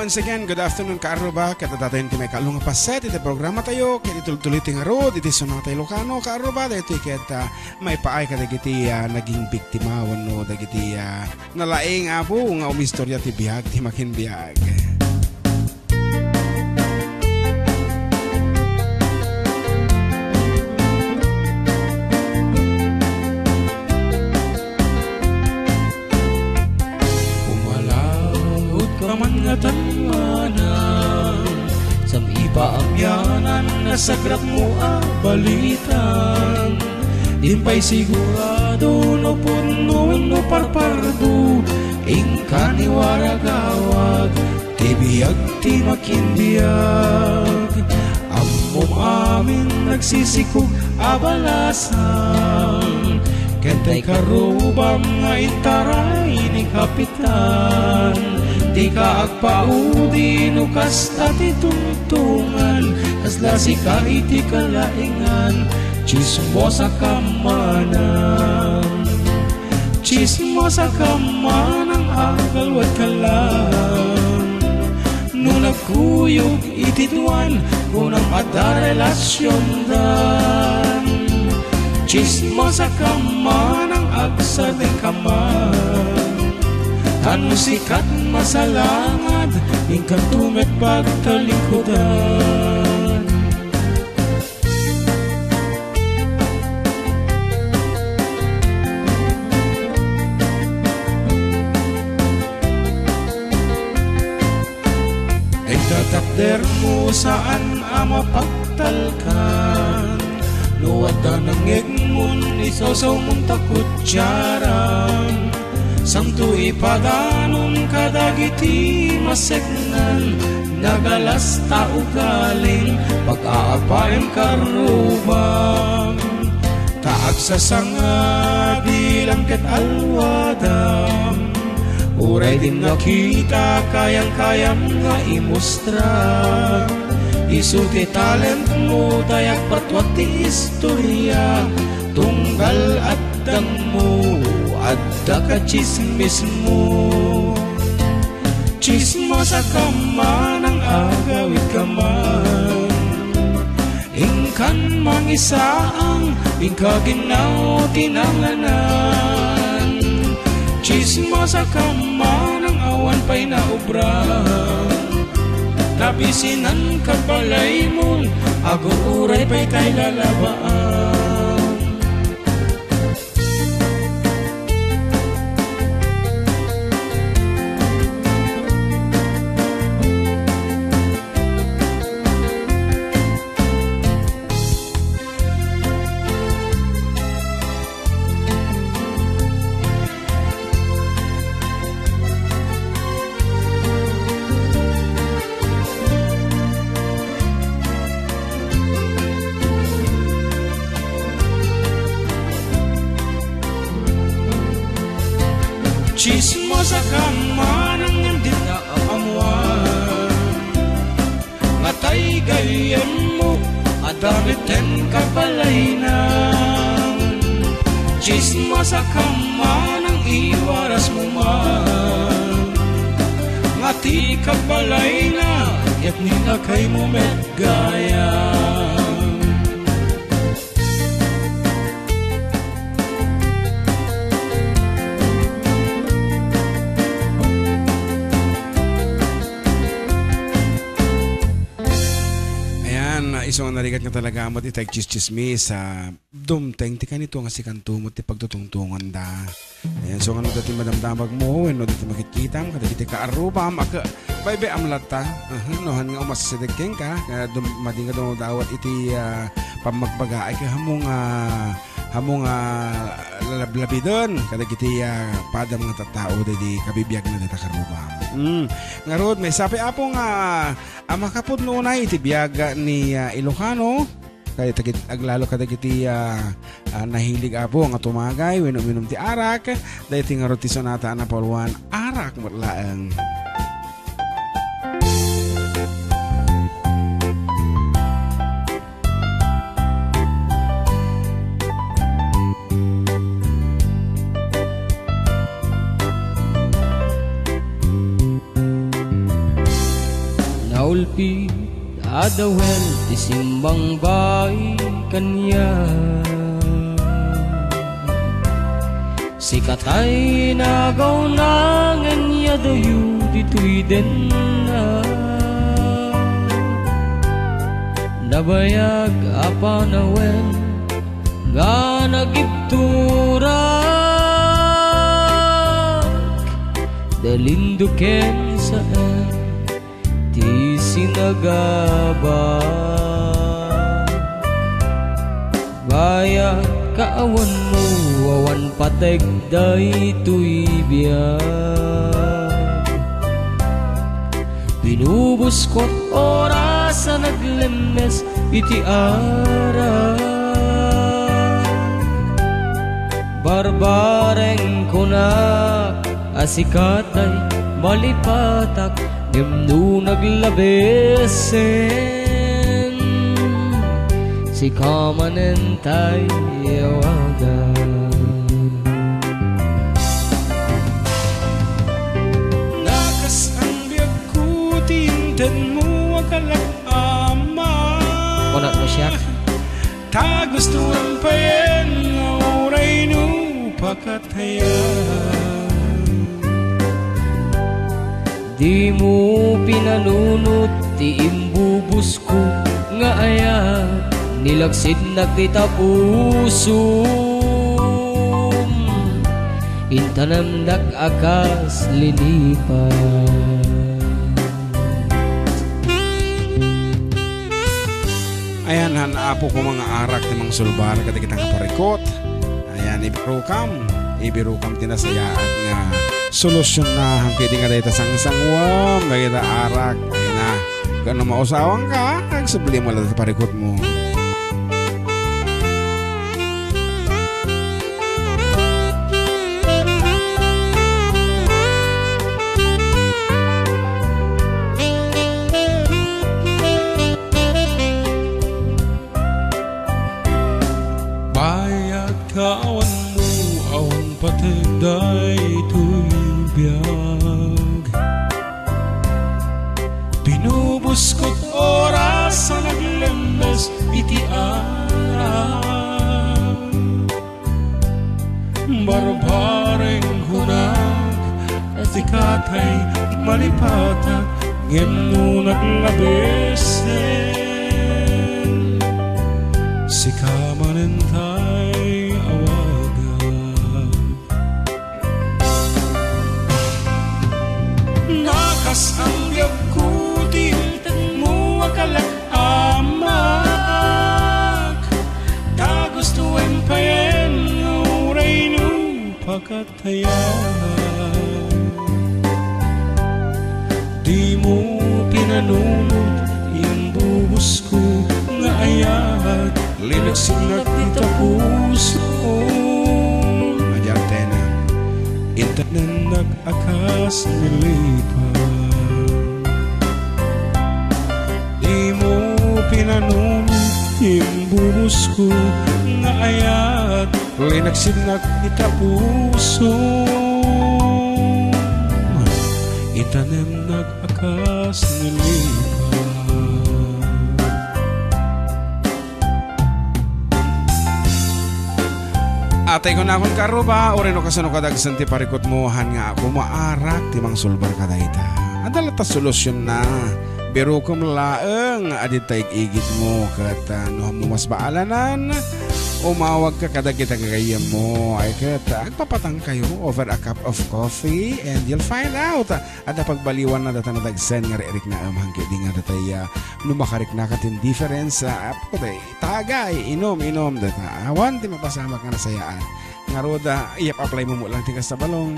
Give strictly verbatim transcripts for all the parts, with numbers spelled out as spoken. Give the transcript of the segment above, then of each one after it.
Once again, good afternoon, kaarruba. Ket adda tayo ti maikaallo nga paset iti programa tayo. Ket itultuloy ti ngarud iti Sonata Ilocano, kaarruba. Daytoy ket, ah, maipaay kadagiti, ah, naging biktima wenno dagiti, ah, nalaing, Apo, nga umistorya ti biag ti makinbiag. Pumalaod ka man nga tan manang, sam-ipaamianan nga sagrapmo a balitan. Dimpay sigurado no pudno wenno parpardo, inka ni waragawag ti biag ti makinbiag. Ammom amin nagsisikog a balasang, ken tay karrubam nga intaray ni Kapitan. Dika agpaudi no kasta ti tungtungan, kasla sika iti kalaingan, tsismosa ka manang. Tsismosa ka manang, agalwad ka lang. No nagkuyog iti duan, kunam adda relasiondan. Tsismosa ka manang, agsardeng ka man. Ta no sikat masalangad, inkanto met pagtalingkodan. Dayta takdermo saan a mapagtalkan. No adda nangngegmon, isawsawmon ta kudiaran. Santo ipadanom kadagiti maseknan, nagalas ta ugaling pag-aapaem karrubam. Ta agsasanga bilang ket alwadam, uray din nakita, kayang-kayam nga imustra. Isu ti talentmo, dayag patuat ti istoria, tunggal addangmo, adda ka tsismismo. Tsismosa ka manang, agawid ka man. Inkan mangisaang, inka ginnaw ti nanganan. Tsismosa ka manang, awan pay naubra. Nabisinan ka balaymo, aguray pay tay lalabaan. Tsismosa ka manang, ngem dita ammoan nga tay gayyemmo, adda metten kabalaynan. Tsismosa ka manang, iwarasmo man nga ti kabalayna, ket ni lakaymo met gayam. Ayan, ah, isu nga narigat nga talaga met iti agtsistsismis, ah, dumteng ti kanito nga sikanto met ti pagtutungtongonda. Ayan, so, ngano dati madamdamagmo, wenno dati makitkitam, kadagiti kaarrubam, ak-, baybay-am latta. Aha, no, han nga umasideg kenka, nga dum-, madi nga dumawdawat iti, ah, pammagbagaek, ket ammo nga, ammo nga lalablabiden kadagiti, ah, padam nga tattao daydi kabibiagna dayta karrubam. Mm. Ngarud, maysa pay, Apo, nga, ah, makapudno unay iti biag ni, ah, Ilocano. Kay tagit-, aglalo kadagiti, ah, ah, nahilig, Apo, nga tumagay wenno uminum ti arak, daytoy ngarud ti sonata a napauluan, Arak met laeng. Adda wen ti simbang babai kaniak. Sika tay nagawna ngem nia dayo ditoy denna. Nabayag a panawen nga nagibturak, dalinduken saen ti sinagaba. Bayat ka awanmo, awan pateg daytoy biag. Pinubuskot oras a naglemmes iti arak. Barbareng kunak a sika tay malipatak, ngem no naglabesen, sika manen tay awagan. Nakas ang biagko ti intedmo a kalak-, Ama. Kunatmo siak. Ta gustoem payen nga uray no pakatayan. Dimo pinanunot ti imbubusko nga ayat, nilaksidnak ita pusom, intanemnak a kas linipas. Ayan, han Apo koma nga arak ti mangsulbar kadagita nga parikot. Ayan, ibirokam. Ibirokam ti nasayaat nga solusyon na, han ket idi nga dayta sangsanguam, dagita arak. Ayan na. Ken no mausawangka, agsubli mo la ti parikotmo. Bayat ka awanmo, awan pateg daytoy biag. Pinubuskot oras a naglemmes iti arak. Barbareng kunak, sika tay malipatak, ngem no naglabesen, sika manen tay awagan. Nakas ang biagko ti intedmo a kalak-, amak. Ta gustoem payen nga uray no pakatayan. Dimo pinanunot ti imbubusko nga ayat, linaksidnak ita pusom. Madiantena. Intanemnak a kas nilipaw. Dimo pinanunot ti imbubusko nga ayat, linaksidnak ita pusom. Intanemnak a kas nilipaw. Atay ko nakon karuba, uray no kasano kadagsen ti parikutmo, han nga ako maarak ti mangsulbar kadayta. Adda latta solusyon na. Birukem laeng a dita ig-igidmo ket, ah, no mo mas baalanan, umawagka kadagita gagayyemmo. Ay ket, ah, agpapatangkayo over a cup of coffee and you'll find out, ah, adda pagbaliwanna data nadagsen nga rikriknaem, han ket di nga datay, ah, no makariknaka ti indifference, ah, apo, tay, tagay, inum, inum, data. Awan ti mapasamak nga nasayaat. Ngarud, ah, i-apply mo mo lang ti kasta balong.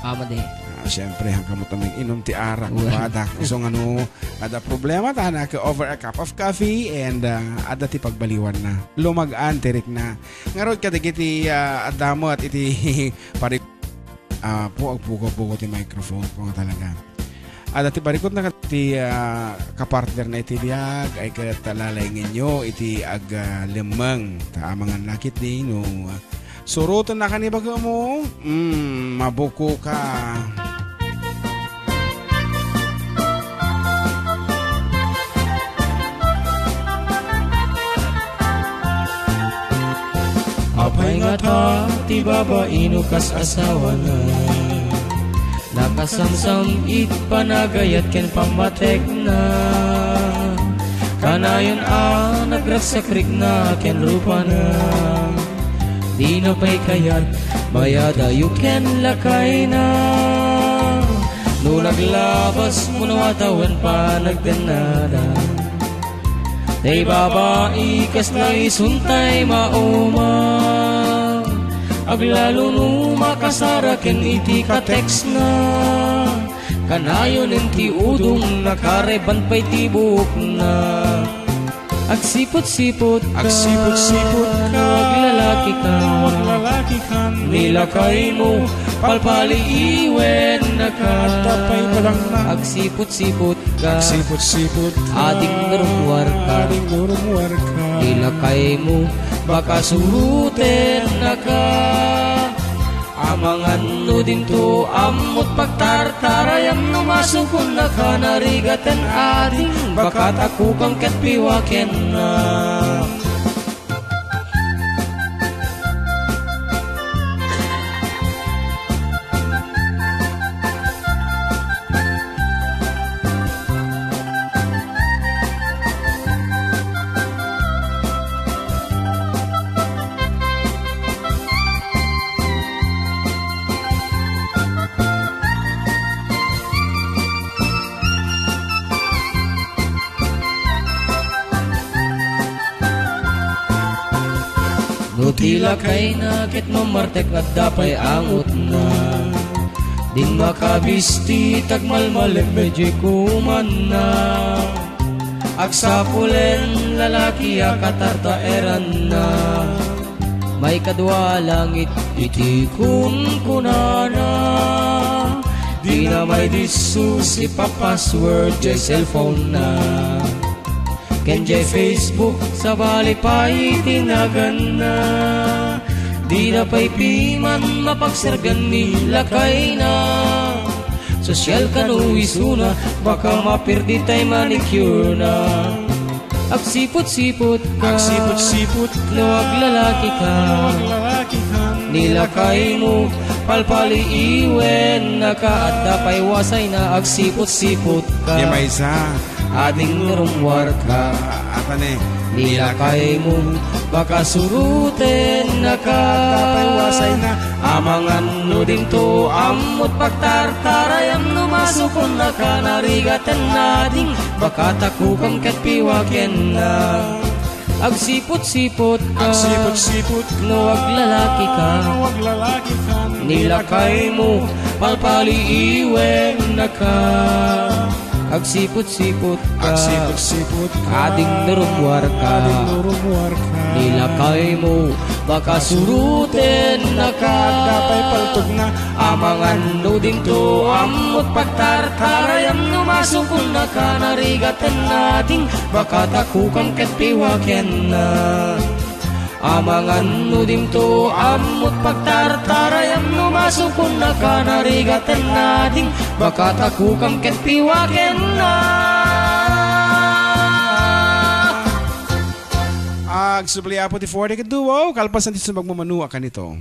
Ama di. Ah, siyempre, han kamo ta mag-inum ti arak, Well. Badak. So, nga no, adda problema, ta na ka over a cup of coffee and, ah, adda ti pagbaliwanna. Lumag-an ti rikna. Ngarud kadagiti, ah, adda met iti pari-, ah, pu-, agpukaw-pukaw ti microphone ko nga talaga. Adda ti parikutna ket ti, ah, kapartnerna iti biag, ay ket lalaingenyo iti ag-, ah, lemmeng. Ta amangan lakit di, no, ah, suroten na kani bagemo, mm, mabuko ka. Ka ti babaino kas asawana. Nakasamsam it panagayat ken pammatekna. Kanayon a nagragsakrikna ken rupana. Dina pay kayat mayadayo ken lakayna. No naglabas, munawata wen panagdennada. Tay babai kasla isuntay mauma. Aglalo no makasara ken iti katextna. Kanayon ti udong nakareban pay ti buokna. Agsiput-siput ka, agsiput-siput ka, no aglalaki ka, no aglalaki ka, ni lakaymo, palpaliiwen ka. Adda pay padangna. Agsiput-siput ka. Agsiput-siput ka. Ading narummuar ka. Ading narummuar ka. Ni lakaymo, baka suruten ka. Amangan no dinto, ammot pagtartarayam no masukon na ka narigaten ading, baka takukam ket piwaken na. No ti lakayna ket mamartek, adda pay angutna. Din makabisti, tagmalmalem, medyo kumanna. Agsapulen lalaki a katartaeranna. Maikadua langit iti kunkunana. Dina maidissus ipapassword ti cellphone-na. Ken diay Facebook, sabali pay ti naganna. Dina pay piman mapagsergan ni lakayna. Sosyal kano isuna, baka maperdi tay manicure-na. Agsiput-siput ka. Agsiput-siput ka. No aglalaki ka. No aglalaki ka. Ni lakaymo, palpaliiwen na ka. Adda pay wasayna, agsiput-siput ka. Di maysa. Ading narummuar ka. Atane. Ni lakaymo, baka suruten na ka. Adda pay wasayna. Amangan no dinto, ammot pagtartarayam no masukon na ka narigaten na ding. Baka takukam ket piwaken na. Agsiput-siput ka. Agsiput-siput ka. No aglalaki ka. No aglalaki ka. Ni lakaymo, palpaliiwen na ka. Agsiput-siput ka. Agsiput-siput ka. Ading narummuar ka. Ading narummuar ka. Ni lakaymo, baka suruten na ka. Adda pay paltogna. Amangan no dinto, ammot pagtartarayam no masukon na ka narigaten na ding, baka takukam ket piwaken na. Amangan no dinto, ammot pagtartarayam no masukon na ka narigaten na ding, baka takukam ket piwaken na. Agsubli, Apo, ti four-deck duo, kalpasan ti sumagmamano a kanito.